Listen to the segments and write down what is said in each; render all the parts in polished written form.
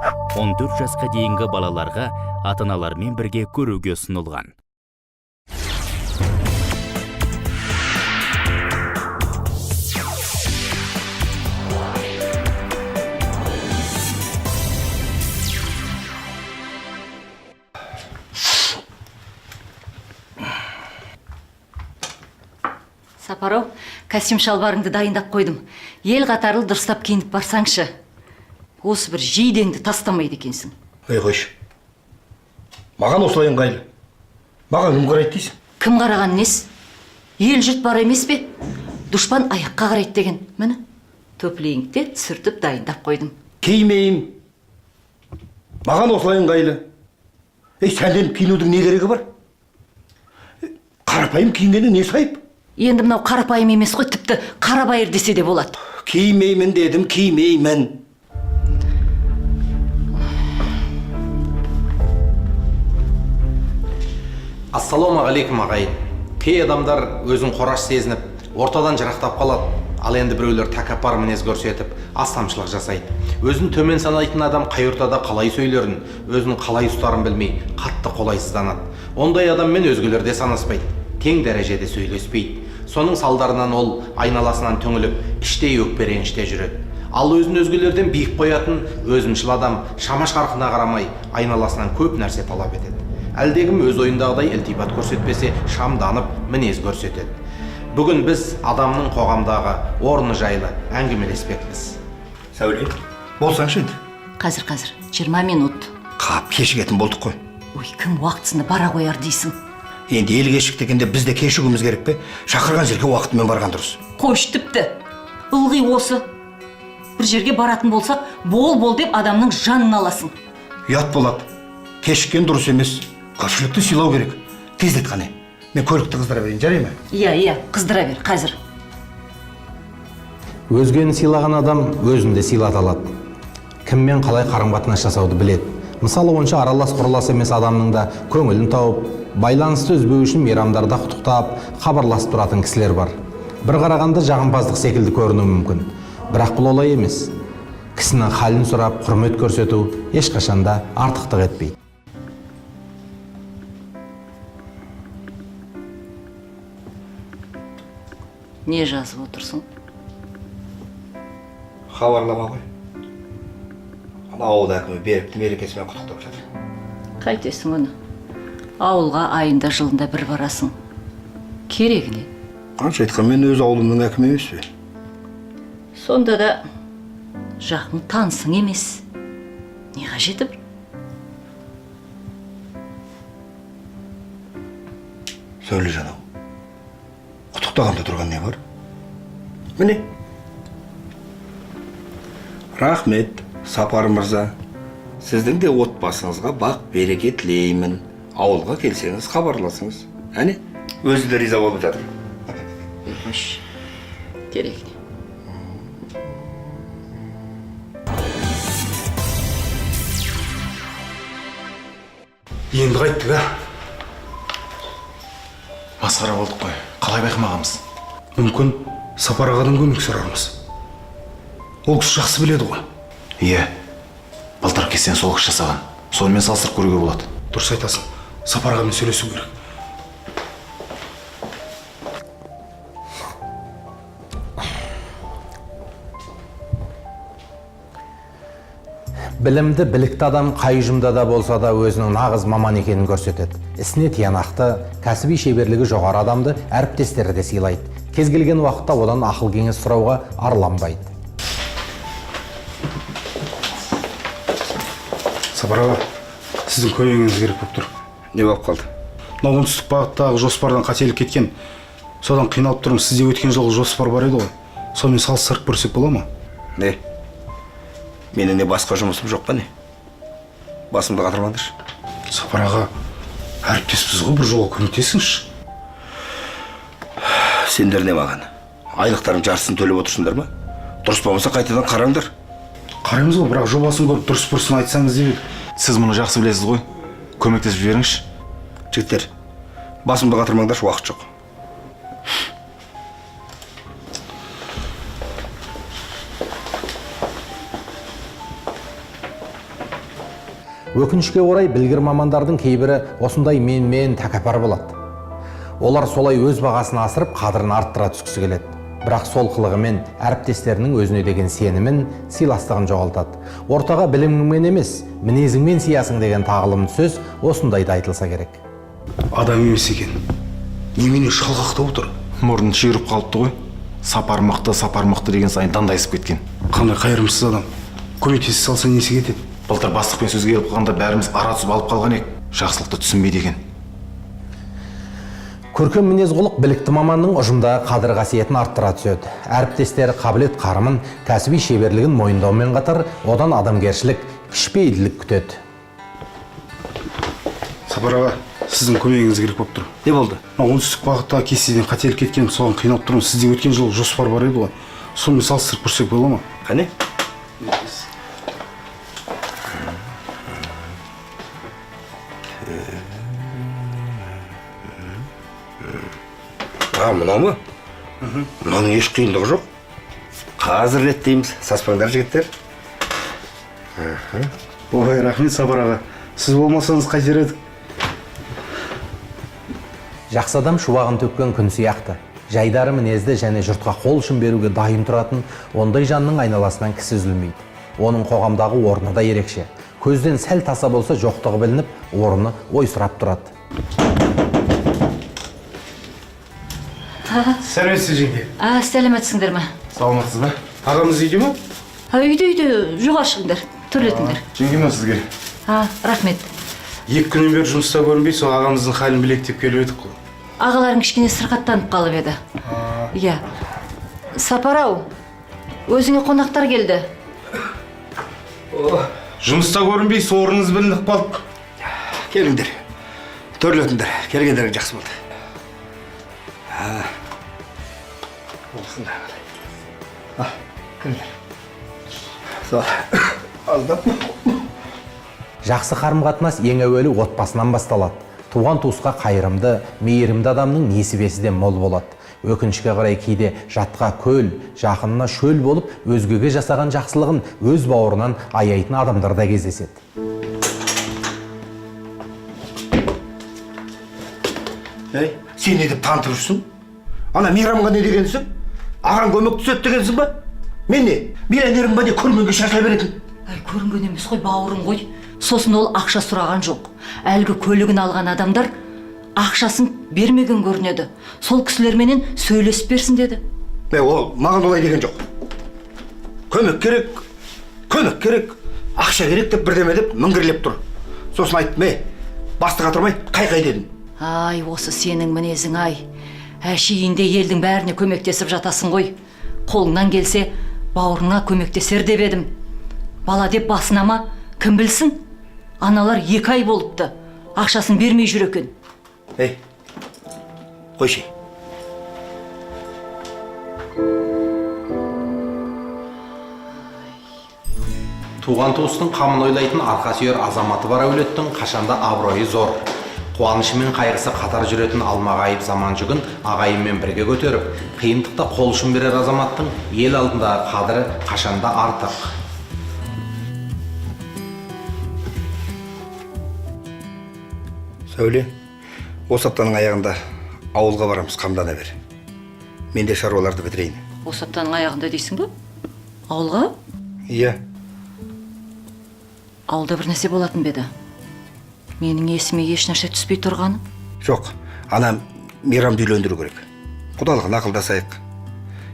14 жасқа дейінгі балаларға ата-аналармен бірге көруге ұсынылған. Сапар-ау, костюм шалбарыңды дайындап қойдым. Ел қатарлы дұрыстап киініп барсаңшы. Осы бір жейдеңді тастамайды екенсің. Ей, қойшы. Маған осылай ыңғайлы. Маған кім қарайды дейсің? Кім қараған нес? Ел жұрт бар емес пе? Дұшпан аяққа қарайды деген. Міне, төплейіңді сүртіп дайындап қойдым. Кимеймін. Маған осылай ыңғайлы. Ей, сәнденіп киінудің не керегі бар? Қарапайым киінгеннің несі айып? Енді мынау қарапайым емес қой, тіпті қарабайыр десе де болады. Кимеймін дедім, кимеймін. Ассалаумағалейкум, ағайын! Кей адамдар өзін қораш сезініп, ортадан жырақтап қалады. Ал енді біреулер тәкаппар мінез көрсетіп, астамшылық жасайды. Өзін төмен санайтын адам қай ортада қалай сөйлерін, өзін қалай ұстарын білмей, қатты қолайсызданады. Ондай адаммен өзгелер де санаспайды, тең дәрежеде сөйлеспейді. Соның салдарынан ол айналасынан түңіліп, іштей өкпе реніште жүреді. Ал өзін өзгелерден биік қоятын өзімшіл адам шама шарқына қарамай, айналасынан көп нәрсе талап етеді. Әлдекім өз ойындағыдай ілтипат көрсетпесе, шамданып мінез көрсетеді. Бүгін біз адамның қоғамдағы орны жайлы әңгімелеспекпіз. Сәуле, болсаңшы енді. Қазір, қазір, 20 минут. Қап, кешігетін болдық қой. Ой, кім уақытысында бара қояр дейсің? Енді ел кешік дегенде біз де кешігуіміз керек пе? Шақырған жерге уақытымен барған дұрыс. Қойшы тіпті. Ылғи осы. Бір жерге баратын болсақ, бол бол деп адамның жанын аласың. Ұят болады. Кешіккен дұрыс емес. Көпшілікті сыйлау керек. Тездет қане. Мен көлікті қыздыра берейін, жарай ма? Иә, иә, қыздыра бер, қазір. Өзгені сыйлаған адам өзін де сыйлата алады. Кіммен қалай қарым қатынас жасауды біледі. Мысалы, онша аралас құралас емес адамның да көңілін тауып, байланысты үзбеу үшін мейрамдарда құттықтап, хабарласып тұратын кісілер бар. Бір қарағанда жағымпаздық секілді көрінуі мүмкін, бірақ бұл олай емес. Кісінің халін сұрап, құрмет көрсету ешқашанда артықтық етпейді. Не жазып отырсың? Хабарлама ғой. Ана ауыл әкімі беріпті, мерекесімен құттықтап жатыр. Қайтесің оны? Ауылға айында жылында бір барасың. Керегі не? Қанша айтқанмен өз ауылымның әкімі емес пе? Сонда да жақын танысың емес. Не қажеті бар? Сәулежан ау. Құттықтағанда тұрған не бар? Міне. Рахмет, Сапар мырза. Сіздің де отбасыңызға бақ береке тілеймін. Ауылға келсеңіз хабарласыңыз. Әне, өзі де риза болып жатыр. Қойшы. Керегі не? Енді қайттық, а? Масқара болдық қой, қалай байқамағанбыз? Мүмкін, Сапар ағадан көмек сұрармыз. Ол кісі жақсы біледі ғой. Иә, былтыр кестені сол кісі жасаған, сонымен салыстырып көруге болады. Дұрыс айтасың, Сапар ағамен сөйлесу керек. Білімді, білікті адам қай ұжымда да болса да өзінің нағыз маман екенін көрсетеді. Ісіне тиянақты, кәсіби шеберлігі жоғары адамды әріптестері де сыйлайды. Кез келген уақытта одан ақыл кеңес сұрауға арланбайды. Сапар аға, сіздің көмегіңіз керек болып тұр. Не болып қалды? Мынау оңтүстік бағыттағы жоспардан қателік кеткен. Содан қиналып тұрмын. Сізде өткен жылғы жоспар бар еді ғой. Сонымен салыстырып көрсек бола ма? Не? Менің не басқа жұмысым жоқ па не? Басымды қатырмаңдаршы. Сапар аға, әріптеспіз ғой, бір жолға көмектесіңізші. Сендер не маған? Айлықтарың жартысын төлеп отырсыңдар ма? Дұрыс болмаса қайтадан қараңдар. Қараймыз ғой, бірақ жобасын көріп дұрыс бұрысын айтсаңыз деп едік. Сіз мұны жақсы білесіз ғой, көмектесіп жіберіңізші. Жігіттер, басымды қатырмаңдаршы, уақыт жоқ. Өкінішке орай, білгір мамандардың кейбірі осындай менмен, тәкаппар болады. Олар солай өз бағасын асырып, қадірін арттыра түскісі келеді. Бірақ сол қылығымен әріптестерінің өзіне деген сенімін, сыйластығын жоғалтады. Ортаға біліміңмен емес, мінезіңмен сиясың деген тағылымды сөз осындайда айтылса керек. Адам емес екен, немене шалқақтап отыр? Мұрнын шүйіріп қалыпты ғой. Сапар мықты, Сапар мықты деген сайын дандайсып кеткен. Қандай қайырымсыз адам! Көмектесе салса, несі кетеді? Былтыр бастықпен сөзге келіп қалғанда, бәріміз ара түсіп алып қалған ек. Жақсылықты түсінбейді екен. Көркем мінез құлық білікті маманның ұжымдағы қадір қасиетін арттыра түседі. Әріптестері қабілет қарымын, кәсіби шеберлігін мойындаумен қатар, одан адамгершілік, кішіпейілділік күтеді. Сапар аға, сіздің көмегіңіз керек болып тұр. Не болды? Мына оңтүстік бағыттағы кестеден қателік кеткен, соған қиналып тұрмын. Сізде өткен жылғы жоспар бар еді ғой, сонымен салыстырып көрсек бола ма? Қане? А, мынау ма? Мынаның еш қиындығы жоқ. Қазір реттейміз. Саспаңдар, жігіттер. Ой, рахмет, Сапар аға! Сіз болмасаңыз, қайтер едік? Жақсы адам шуағын төккен күн сияқты. Жайдары мінезді және жұртқа қол ұшын беруге дайын тұратын ондай жанның айналасынан кісі үзілмейді. Оның қоғамдағы орны да ерекше. Көзден сәл таса болса, жоқтығы білініп, орны ойсырап тұрады. Сәлеметсіз, жеңге! А, сәлеметсіңдер ме? Саламатсыз ба? Ағамыз үйде ма? А, үйде, үйде. Жоғары шығыңдар, төрлетіңдер. Жеңге, мынау сізге. А, рахмет. 2 күннен бері жұмыста көрінбей, сол ағамыздың халін білейік деп келіп едік қой. Ағаларың кішкене сырқаттанып қалып еді. Иә. Сапар ау, өзіңе қонақтар келді. Жұмыста көрінбей, сорыңыз білініп қалды. Келіңдер. Төрлетіңдер. Келгендерің жақсы болды. А. Осында. А, кіріңдер. Сол. Аздап. Жақсы қарым қатынас ең әуелі отбасынан басталады. Туған туысқа қайырымды, мейірімді адамның несібесі де мол болады. Өкінішке қарай, кейде жатқа көл, жақынына шөл болып, өзгеге жасаған жақсылығын өз бауырынан аяйтын адамдар да кездеседі. Ей, сен не деп танытып жүрсің? Ана Мейрамға не дегенсің? Ағаң көмектеседі дегенсің ба? Мен не, миллионермін ба, не, көргенге шашыла беретін? Әй, көрінген емес қой, бауырың ғой. Сосын ол ақша сұраған жоқ. Әлгі көлігін алған адамдар ақшасын бермеген көрінеді. Сол кісілерменен сөйлесіп берсін деді. Е, ол маған олай деген жоқ. Көмек керек, көмек керек, ақша керек деп, бірдеме деп міңгірлеп тұр. Сосын айттым, е, басты қатырмай, қай-қай дедім. Ай, осы сенің мінезің ай! Әшейінде елдің бәріне көмектесіп жатасың ғой. Қолыңнан келсе, бауырыңа көмектесер деп едім. Бала деп басына ма, кім білсін. Аналар 2 ай болыпты, ақшасын бермей жүр екен. Ей, қойшы. Туған туыстың қамын ойлайтын арқа сүйер азаматы бар әулеттің қашанда абыройы зор. Қуанышы мен қайғысы қатар жүретін алмағайып заман жүгін ағайынмен бірге көтеріп, қиындықта қол ұшын берер азаматтың ел алдындағы қадірі қашанда артық. Сәуле, осы аптаның аяғында ауылға барамыз, қамдана бер. Мен де шаруаларды бітірейін. Осы аптаның аяғында дейсің ба? Ауылға? Иә. Ауылда бір нәрсе болатын ба еді? Менің есіме еш нәрсе түспей тұрғаны. Жоқ, ана Мейрамды үйлендіру керек. Құдалығын ақылдасайық.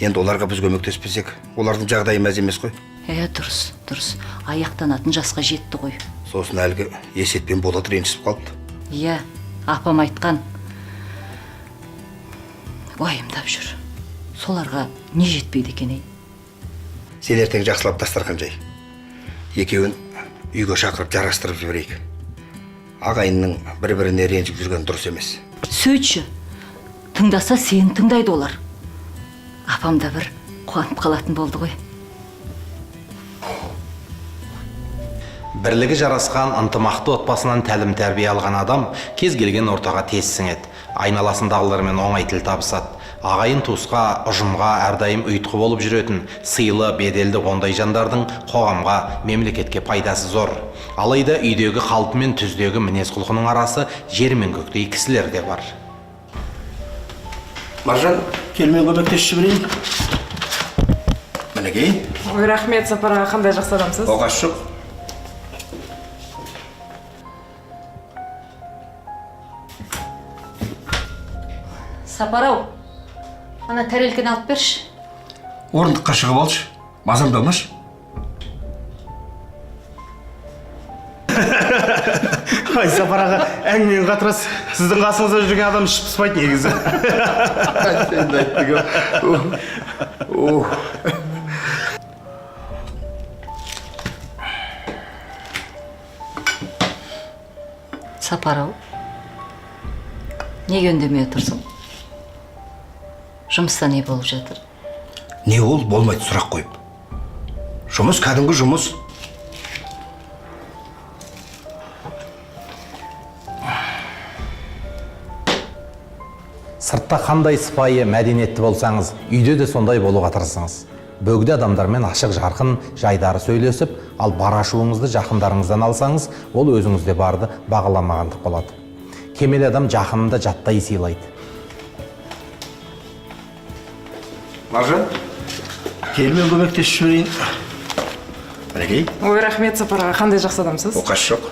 Енді оларға біз көмектеспесек, олардың жағдайы мәз емес қой. Е, дұрыс, дұрыс. Аяқтанатын жасқа жетті ғой. Сосын әлгі Есет пен Болат ренжісіп қалыпты. Иә, апам айтқан. Уайымдап жүр. Соларға не жетпейді екен, ей? Сен ертең жақсылап дастархан жай. Екеуін үйге шақырып, жарастырып жіберейік. Ағайынның бір біріне ренжіп жүрген дұрыс емес. Сөйтші. Тыңдаса, сені тыңдайды олар. Апам да бір қуанып қалатын болды ғой. Бірлігі жарасқан ынтымақты отбасынан тәлім тәрбие алған адам кез келген ортаға тез сіңеді, айналасындағылармен оңай тіл табысады. Ағайын туысқа, ұжымға әрдайым ұйытқы болып жүретін сыйлы, беделді ондай жандардың қоғамға, мемлекетке пайдасы зор. Алайда үйдегі қалпы мен түздегі мінез құлқының арасы жер мен көктей кісілер де бар. Маржан, кел, мен көмектесіп жіберейін. Мінекей. Ой, рахмет, Сапар аға, қандай жақсы адамсыз. Оқасы жоқ. Сапар ау, ана тәрелкені алып берші. Орындыққа шығып алшы, мазамды алмашы. Ай, Сапар аға, әңгімені қатырасыз. Сіздің қасыңызда жүрген адам іші пыспайды негізі. Сен де айттың. Сапар ау, неге үндемей отырсың? Жұмыста не болып жатыр? Не ол болмайды сұрақ қойып. Жұмыс кәдімгі жұмыс. Сыртта қандай сыпайы, мәдениетті болсаңыз, үйде де сондай болуға тырысыңыз. Бөгде адамдармен ашық жарқын, жайдары сөйлесіп, ал бар ашуыңызды жақындарыңыздан алсаңыз, ол өзіңізде барды бағаламағандық болады. Кемел адам жақынын да жаттай сыйлайды. Маржан, кел, мен көмектесіп жіберейін. Мінекей. Ой, рахмет, Сапар аға, қандай жақсы адамсыз. Оқасы жоқ.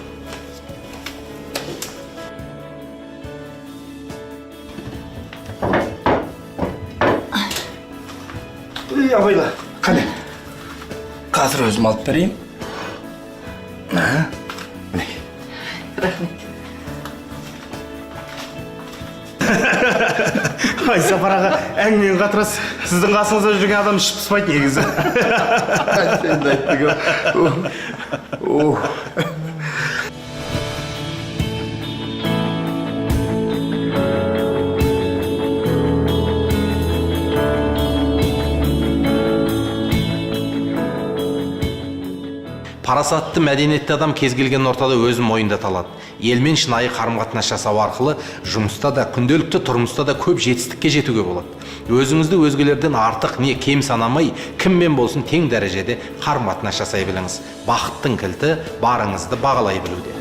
Ей, абайла, қане. Қазір өзім алып берейін. Ә, мінекей. Рахмет. Ай, Сапар аға, әңгімені қатырасыз. Сіздің қасыңызда жүрген адам іші пыспайды негізі. Сен де айттың. Парасатты, мәдениетті адам кез келген ортада өзін мойындата алады. Елмен шынайы қарым-қатынас жасау арқылы жұмыста да, күнделікті тұрмыста да көп жетістікке жетуге болады. Өзіңізді өзгелерден артық не кем санамай, кіммен болсын тең дәрежеде қарым-қатынас жасай біліңіз. Бақыттың кілті барыңызды бағалай білуде.